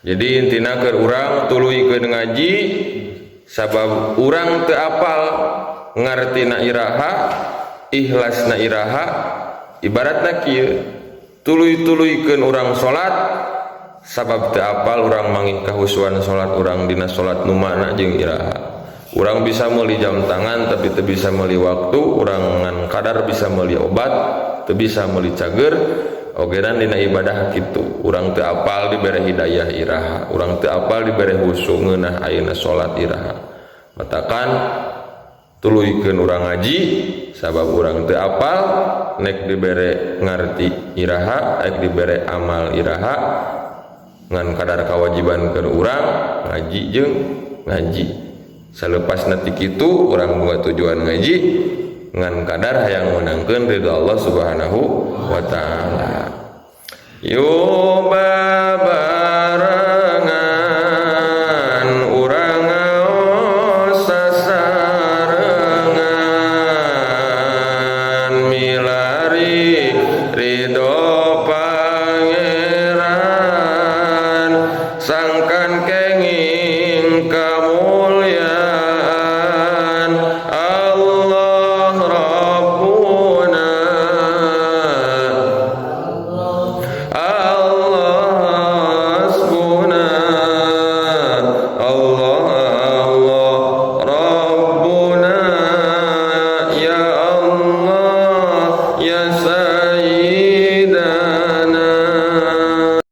Jadi intina keur urang tuluykeun ngaji sabab urang teu apal ngartina iraha, ikhlasna iraha. Ibaratna kieu, tuluy-tuluykeun urang salat sabab teu apal urang mangih kahusuan salat urang dina salat nu mana jeung iraha. Urang bisa meuli jam tangan tapi teu bisa meuli waktu, urang ngan kadar bisa meuli obat, teu bisa meuli cager. Ogenan dina ibadah kitu, urang teu apal dibere hidayah iraha, urang teu apal dibere husu ngeunah ayeuna salat iraha. Matakan tuluykeun urang ngaji sabab urang teu apal nek dibere ngarti iraha, nek dibere amal iraha, ngan kadar kewajiban keur urang ngaji jeung ngaji. Salepas nanti kitu urang boga tujuan ngaji ngan kadar hayang meunangkeun ridho Allah Subhanahu wa taala. Yo babarengan urang ngaos sasarengan milari ridho.